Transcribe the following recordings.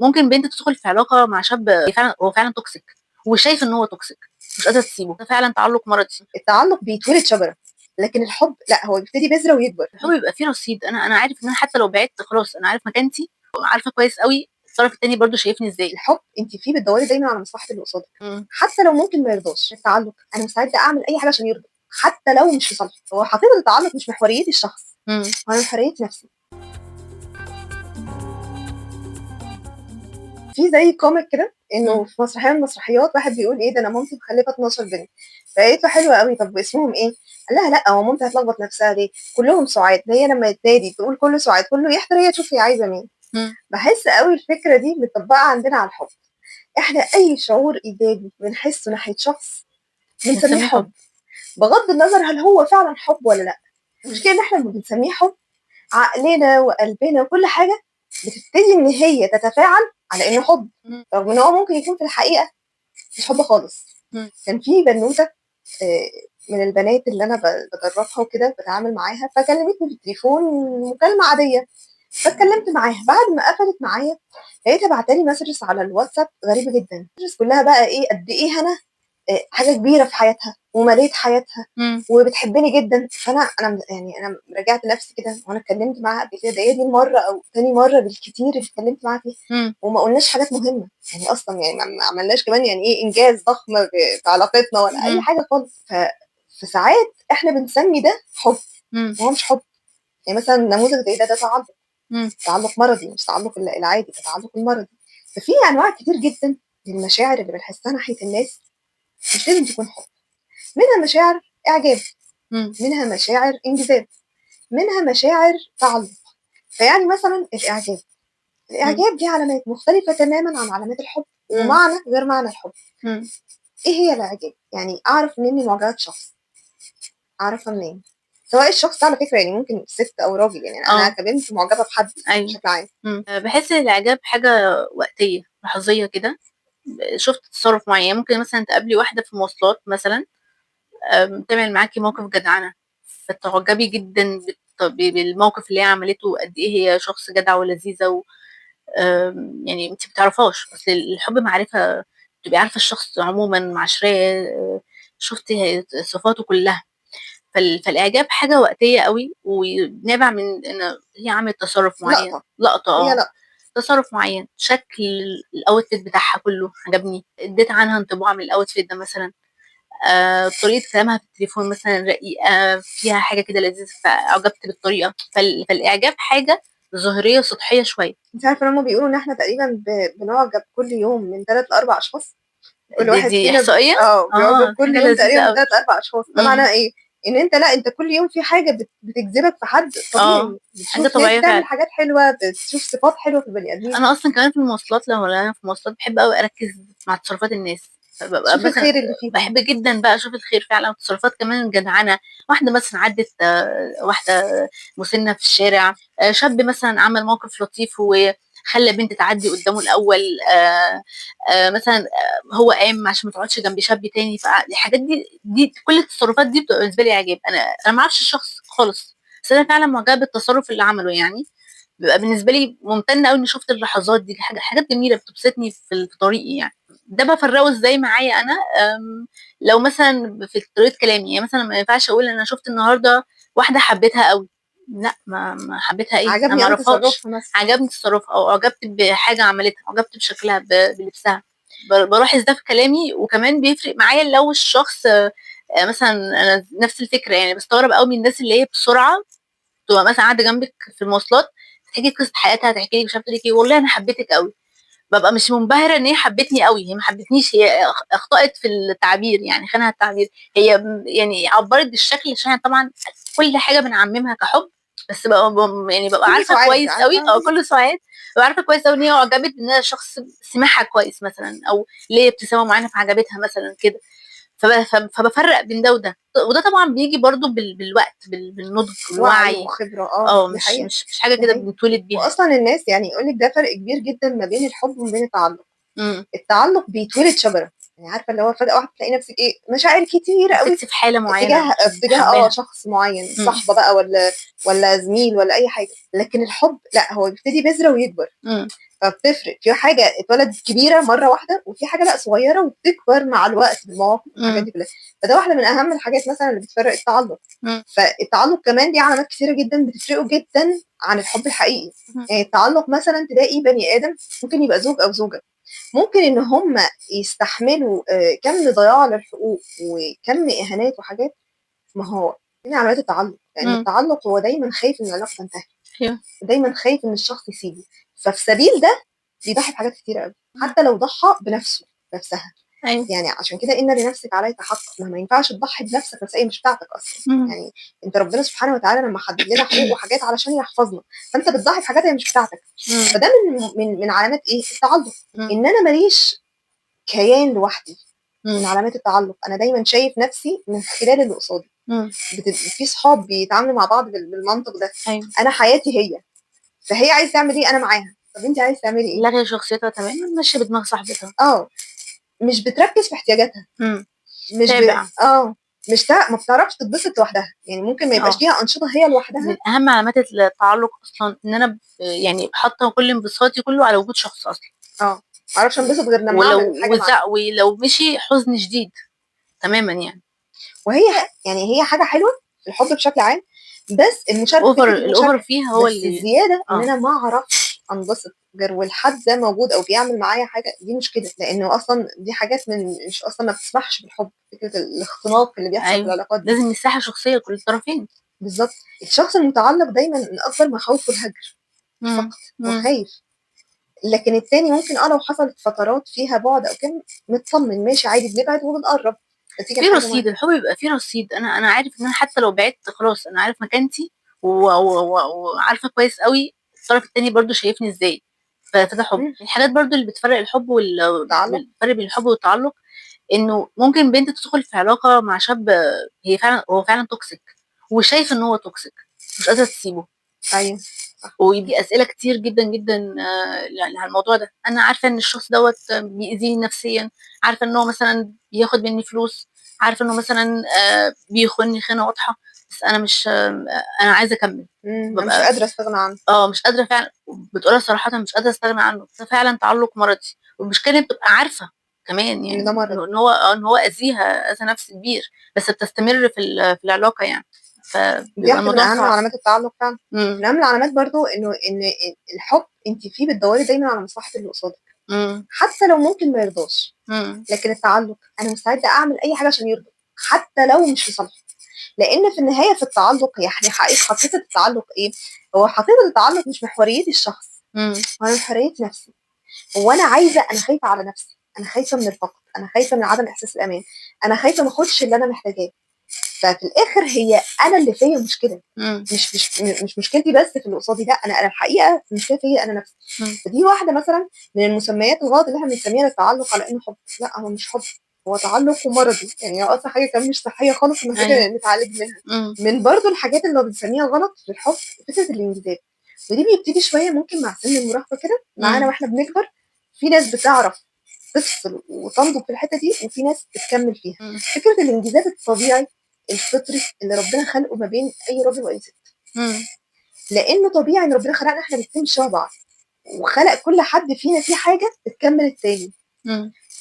ممكن بنت تدخل في علاقة مع شاب فعلًا هو فعلًا toxic وشايفة إن هو toxic مش قادرة تسيبه، ده فعلًا تعلُّق مرضي. التعلُّق بيتولد شجرة، لكن الحب لأ، هو بيبتدي بذرة ويكبر. الحب بيبقى فيه رصيد، أنا عارف إن أنا حتى لو بعدت خلاص أنا عارف مكانتي وعارفة كويس أوي الطرف التاني برضه شايفني إزاي. الحب أنتِ فيه بتدوّري دايمًا على مصلحة اللي قصادِك، حتى لو ممكن ما يرضاش. التعلُّق أنا مستعدة أعمل أي حاجة عشان يرضى، حتى لو مش في صالحه. هو حقيقة التعلُّق مش محورية الشخص، هو محورية نفسي. في زي comic كده إنه في مسرحية من المسرحيات واحد بيقول إيه ده أنا مامتي مخلفة 12 بنت، فقالت له: "حلو أوي، طب اسمهم إيه؟" قال لها: "لأ، هو مامتي هتلخبط نفسها ليه؟ كلهم سُعاد، هي لمّا تنادي تقول كله سُعاد، كله يحضر هي تشوف هي عايزة مين." باحس أوي الفكرة دي متطبّقة عندنا على الحب، إحنا أي شعور إيجابي بنحسه ناحية شخص بنسميه بنسميه حب، حب. بغض النظر هل هو فعلًا حب والّا لأ، المشكلة إن إحنا لمّا بنسميه حب عقلنا وقلبنا وكل حاجة بتبتدي إن هي تتفاعل على إنه حب، رغم إن هو ممكن يكون في الحقيقة مش حب خالص. كان في بنوتة من البنات اللي أنا بادرّبها وكده وباتعامل معاها، فكلمتني في التليفون مكالمة عادية، فاتكلمت معاها، بعد ما قفلت معايا لقيتها باعتة لي messages على الWhatsApp غريبة جدًا، messages كلها بقى إيه قد إيه أنا حاجة كبيرة في حياتها ومليت حياتها وبتحبني جدًا، فأنا أنا م يعني أنا راجعت نفسي كده هو أنا اتكلمت معاها قبل كده؟ ده هي دي المرة أو تاني مرة بالكتير اللي اتكلمت معاها فيها، وما قُلناش حاجات مهمة، يعني أصلًا يعني ما عملناش كمان يعني إيه إنجاز ضخم في علاقتنا ولا أي حاجة خالص. فساعات إحنا بنسمي ده حب وهو مش حب، يعني مثلًا نموذج زي ده، ده تعلُّق، تعلُّق مرضي مش تعلُّق العادي، ده تعلُّق المرضي. ففي أنواع كتير جدًا للمشاعر اللي بنحسها ناحية الناس مش لازم تكون حب، منها مشاعر إعجاب، منها مشاعر انجذاب، منها مشاعر تعلُّق. فيعني مثلًا الإعجاب، الإعجاب ليه علامات مختلفة تمامًا عن علامات الحب ومعنى غير معنى الحب. إيه هي الإعجاب؟ يعني أعرف منين إني معجبة بشخص؟ أعرفها منين؟ سواء الشخص ده على فكرة يعني ممكن سِت أو راجل، يعني أنا كبنت معجبة بحد بشكل عام. باحس إن الإعجاب حاجة وقتية، لحظية كده، شُفت تصرُّف معيّن، ممكن مثلًا تقابلي واحدة في المواصلات مثلًا، تعمل معاكِ موقف جدعنة، فتُعجبي جدًا بالموقف اللي هي عملته وقد إيه هي شخص جدع ولذيذة و يعني أنتِ ما تعرفيهاش، أصل الحب معرفة تبقي عارفة الشخص عمومًا، معاشراه، شُفتِ صفاته كلها. فالإعجاب حاجة وقتية أوي ونابع من إن هي عملت تصرُّف معيّن، لقطة، لقطة هي آه، لقطة. تصرُّف معيّن، شكل الoutfit بتاعها كلّه عجبني، ادّيت عنها انطباع من الoutfit ده مثلًا، طريقة كلامها في التليفون مثلًا رقيقة، فيها حاجة كده لذيذة فأُعجبت بالطريقة، فالإعجاب حاجة ظاهرية سطحية شوية. أنتِ عارفة إن هُم بيقولوا إن إحنا تقريبًا بنُعجب كل يوم من 3 ل4 أشخاص؟ كل دي واحد دي فينا إحصائية؟ بيُعجب آه، كل حاجة يوم لذيذة تقريبًا أوي. ب3 ل4 أشخاص، ده معناه إيه؟ إن أنت لأ، أنت كل يوم في حاجة بتجذبك في حد آه، طبيعي، حاجة بتشوف ناس طبيعية بتعمل فعلًا. حاجات حلوة، بتشوف صفات حلوة في البني آدمين. أنا أصلًا كمان في المواصلات لو أنا في المواصلات باحب أوي أركّز مع تصرفات الناس، فبابقى تشوفي مثلًا الخير اللي فيهم. باحب جدًا بقى أشوف الخير فعلًا والتصرفات كمان الجدعنة، واحدة مثلًا عدِّت واحدة مُسِنّة في الشارع، شاب مثلًا عمل موقف لطيف وخلّى بنت تعدّي قدّامه الأول، مثلًا هو قام عشان ما تقعدش جنب شاب تاني، فالحاجات دي كل التصرفات دي بتبقى بالنسبة لي إعجاب، أنا ما أعرفش الشخص خالص، بس أنا فعلًا معجبة بالتصرُّف اللي عمله يعني، بيبقى بالنسبة لي ممتنة أوي إني شُفت اللحظات دي، حاجات جميلة بتبسطني في طريقي يعني. ده بافرّقه إزاي معايا أنا، لو مثلًا في طريقة كلامي، يعني مثلًا ما ينفعش أقول أنا شُفت النهارده واحدة حبيتها أوي، لأ، ما حبيتها إيه؟ أنا عجبني ما أوي أعرفهاش، تصرُّفها مثلًا. عجبني تصرُّفها أو أُعجبت بحاجة عملتها، أُعجبت بشكلها، بلبسها، بالاحظ ده في كلامي وكمان بيفرق معايا لو الشخص مثلًا أنا نفس الفكرة يعني باستغرب أوي من الناس اللي هي بسرعة تبقى مثلًا قاعدة جنبِك في المواصلات تحكي لِك قصة حياتها، تحكي لِك مش عارفة تقول لِك إيه، "والله أنا حبيتِك أوي." بابقى مش منبهرة إن هي حبتني أوي، هي ما حبتنيش، هي أخطأت في التعبير يعني خانها التعبير، هي يعني عبّرت بالشكل عشان طبعًا كل حاجة بنعممها كحُب، بس بابقى يعني بابقى كله عارفة سُعاد كويس أوي عارفة؟ آه، كلّه سُعاد، بابقى عارفة كويس أوي إن هي أُعجبت إن أنا شخص سمعها كويس مثلًا أو ليّا ابتسامة معيّنة فعجبتها مثلًا كده، فبافرّق بين ده وده، وده طبعًا بييجي برضه بالوقت، بالنضج، وعي بالوعي، وخبرة آه، دي مش حقيقة، مش مش حاجة دي كده حقيقة. بنتولد بيها يعني. وأصلًا الناس يعني يقول لِك ده فرق كبير جدًا ما بين الحب وما بين التعلُّق. التعلُّق بيتولد شجرة، يعني عارفة اللي هو فجأة واحدة تلاقي نفسِك إيه، مشاعر كتيرة أوي مسكتِ في حالة معيّنة تجاه تجاه حاباها. شخص معيّن، صاحبة بقى والّا زميل والّا أي حاجة، لكن الحب لأ، هو بيبتدي بذرة ويكبر. فبتفرق، في حاجة اتولدت كبيرة مرة واحدة، وفي حاجة لأ صغيرة وبتكبر مع الوقت بالمواقف والحاجات دي كلها. فده واحدة من أهم الحاجات مثلًا اللي بتفرّق التعلُّق. فالتعلُّق كمان ليه علامات كتيرة جدًا بتفرقه جدًا عن الحب الحقيقي. يعني التعلُّق مثلًا تلاقي بني آدم ممكن يبقى زوج أو زوجة، ممكن إن هم يستحملوا كَم ضياع للحقوق وكَم إهانات وحاجات، ما هو فين علامات التعلُّق؟ لإن التعلُّق هو دايمًا خايف إن العلاقة تنتهي، دايمًا خايف إن الشخص يسيبه، ففي سبيل ده بيضحي بحاجات كتيرة أوي، حتى لو ضحى بنفسه، بنفسها. يعني عشان كده إن لنفسِك عليك حق، ما ينفعش تضحي بنفسك، مسؤولية مش بتاعتك أصلًا. يعني أنت ربنا سبحانه وتعالى لمّا حدد لنا حقوق وحاجات علشان يحفظنا، فأنت بتضحي بحاجات هي مش بتاعتك. فده من علامات إيه، التعلُّق، إن أنا ما ليش كيان لوحدي، من علامات التعلُّق، أنا دايمًا شايف نفسي من خلال اللي قصادي. بتبقي في صحاب بيتعاملوا مع بعض بالمنطق ده، أنا حياتي هي، فهي عايزة تعمل إيه أنا معاها، طَب أنتِ عايزة تعملي إيه؟ لاغية شخصيتها تمامًا، ماشية بدماغ صاحبتها. مش بتركّز في احتياجاتها. مش تابع. مش ما بتعرفش تتبسط لوحدها، يعني ممكن ما يبقاش ليها أنشطة هي لوحدها. من أهم علامات التعلُّق أصلًا إن أنا يعني حاطة كل انبساطي كله على وجود شخص أصلًا. ما أعرفش أنبسط غير لمّا أعمل حاجة معاه. ولو مشي حزن شديد تمامًا يعني. وهي يعني هي حاجة حلوة الحب بشكل عام، بس المشاركة، فكرة الأوفر المشاركة، فيها هو بس اللي الزيادة إن أنا ما أعرفش أنبسط غير والحد ده موجود أو بيعمل معايا حاجة، دي مشكلة، لإنه أصلًا دي حاجات من مش أصلًا ما بتسمحش بالحب، فكرة الاختناق اللي بيحصل في العلاقات دي. لازم مساحة شخصية لكل الطرفين. بالضبط. الشخص المتعلق دايمًا من أكبر مخاوفه الهجر، الفقد، هو خايف. لكن التاني ممكن لو حصلت فترات فيها بُعد أو كده متطمن ماشي عادي بنبعد وبنقرّب نتيجة في لحاجة رصيد، معينة. الحب بيبقى فيه رصيد، أنا عارف إن أنا حتى لو بعدت خلاص أنا عارف مكانتي وعارفة كويس أوي الطرف التاني برضه شايفني إزاي، فده حُب. الحاجات برضه اللي بتفرّق الحب وال التعلُّق. الفرق بين الحب والتعلُّق، إنه ممكن بنت تدخل في علاقة مع شاب هي فعلًا هو فعلًا toxic وشايفة إن هو toxic مش قادرة تسيبه. أيوه، صح. وييجي أسئلة كتير جدًا، جدًا يعني على الموضوع ده، أنا عارفة إن الشخص دوّة بيأذيني نفسيًا، عارفة إن هو مثلًا بياخد منّي فلوس، عارفة إنه مثلًا بيخونّي خيانة واضحة، بس أنا مش أنا عايزة أكمّل. أنا مش بابقى قادرة أستغنى عنه. مش قادرة فعلًا بتقولها صراحةً مش قادرة أستغنى عنه، ففعلًا تعلُّق مَرَضي، والمشكلة إن هي بتبقى عارفة كمان إن ده يعني مرض. إنه إن هو إن هو آذيها أذى نفسي كبير، بس بتستمر في العلاقة يعني، دي فبيبقى واحدة من الموضوع أهم صعب. علامات التعلُّق فعلًا. من أهم العلامات برضه إنه إن الحب أنتِ فيه بتدوّري دايمًا على مصلحة اللي قصادِك، حتى لو ممكن ما يرضاش، لكن التعلُّق أنا مستعدة أعمل أي حاجة عشان يرضى، حتى لو مش في صالحه، لإن في النهاية في التعلُّق يعني حقيقة التعلُّق إيه، هو حقيقة التعلُّق مش محورية الشخص، هو محورية نفسي، هو أنا عايزة أنا خايفة على نفسي، أنا خايفة من الفقد، أنا خايفة من عدم إحساس الأمان، أنا خايفة ما آخُدش اللي أنا محتاجاه. ففي الآخر هي أنا اللي فيّا مشكلة، مش مشكلتي بس في اللي قصادي لأ، أنا الحقيقة المشكلة فيّا أنا نفسي. فدي واحدة مثلًا من المسميات الغلط اللي إحنا بنسميها للتعلُّق على إنه حُب، لأ هو مش حُب، هو تعلُّق ومَرَضي، يعني هو أصلًا حاجة كمان مش صحية خالص ومحتاجة نتعالج منها. من برضه الحاجات اللي بنسميها غلط في الحُب، فكرة الانجذاب، ودي بيبتدي شوية ممكن مع سِن المراهقة كده معانا وإحنا بنكبر، في ناس بتعرف تفصل وتنضج في الحتة دي، وفي ناس بتكمّل فيها. فكرة الانجذاب الطبيعي الفطري اللي ربنا خلقه ما بين أي راجل وأي ست. لإنه طبيعي إن ربنا خلقنا إحنا الاتنين مش شبه بعض، وخلق كل حد فينا فيه حاجة بتكمّل التاني.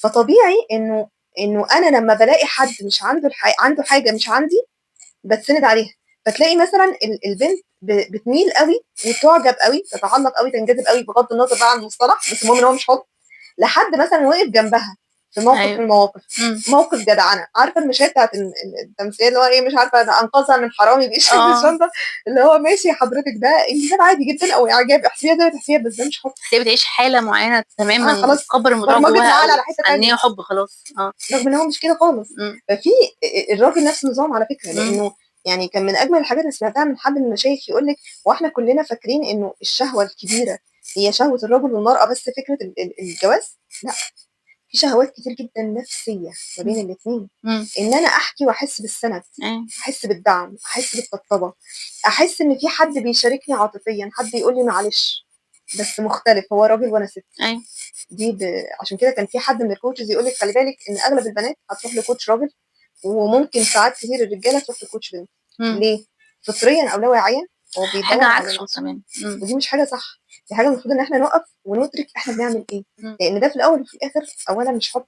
فطبيعي إنه أنا لمّا بالاقي حد مش عنده عنده حاجة مش عندي، باتسند عليها. فتلاقي مثلًا البنت بتميل أوي وتُعجب أوي، تتعلّق أوي، تنجذب أوي بغض النظر بقى عن المصطلح، بس المهم إن هو مش حُب، لحد مثلًا وقف جنبها في موقف من المواقف، موقف جدعنة، عارفة المشاهد بتاعة التمثيلية اللي هو إيه مش عارفة ده أنقذها من حرامي بيشيل الشنطة، اللي هو ماشي حضرتِك ده انجذاب عادي جدًا أو إعجاب، احسبيها زي ما تحسبيها بس ده مش حُب. بس هي بتعيش حالة معينة تمامًا خلاص وتكبّر الموضوع برمجة جواها العقل أوي، على حتة عن إن تانية. هي حُب خلاص. رغم إن هو مش كده خالص. ففي الراجل نفس النظام على فكرة، لإنه يعني كان من أجمل الحاجات اللي سمعتها من حد من المشايخ يقول لِك هو إحنا كلنا فاكرين إنه الشهوة الكبيرة هي شهوة الرجل والمرأة بس فكرة الجواز، لأ، في شهوات كتير جدًا نفسية ما بين الاتنين، إن أنا أحكي وأحس بالسند، أحس بالدعم، أحس بالطبطبة، أحس إن في حد بيشاركني عاطفيًا، حد يقول لي معلش، بس مختلف هو راجل وأنا ست. دي عشان كده كان في حد من الcoaches يقول لِك خلي بالِك إن أغلب البنات هتروح لcoach راجل، وممكن ساعات كتير الرجالة تروح لcoach بنت. ليه؟ فطريًا أو لا واعيًا هو بيدوّر حاجة على عكسه نفسه، تمام. إمم. ودي مش حاجة صح، دي حاجة المفروض إن إحنا نُقف وندرك إحنا بنعمل إيه، إمم. لإن ده في الأول وفي الآخر أولًا مش حُب،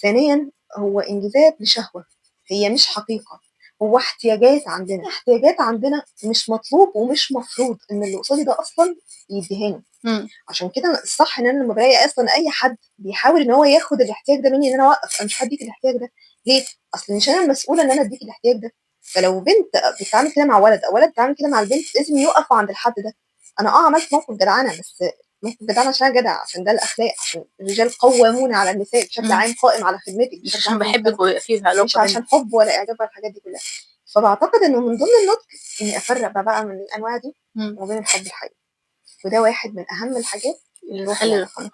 ثانيًا هو إنجذاب لشهوة، هي مش حقيقة، هو احتياجات عندنا، احتياجات عندنا مش مطلوب ومش مفروض إن اللي قصادي ده أصلًا يدّيهاني. إمم. عشان كده الصح إن أنا لمّا بالاقي أصلًا أي حد بيحاول إن هو ياخد الاحتياج ده منّي إن أنا أوقّف، أنا مش هادّيك الاحتياج ده، ليه؟ أصل مش أنا المسؤولة إن أنا أدّيك الاحتياج ده، فلو بنت بتتعامل كده مع ولد أو ولد بيتعامل كده مع البنت لازم يُقفوا عند الحد ده. أنا عملت موقف جدعنة، بس موقف جدعنة عشان أنا جدع، عشان ده الأخلاق، عشان الرجال قوامون على النساء بشكل إمم. عام قائم على خدمتِك مش بشكل عشان عام في المجتمع، باحبِّك ويبقى في مش علاقة بيننا. عشان حُب ولا إعجاب ولا الحاجات دي كلّها. فباعتقد إنه من ضمن النضج إني أفرّق بقى من الأنواع دي إمم. وما بين الحُب الحقيقي، وده واحد من أهم الحاجات اللي في روح تخلّي العلاقات.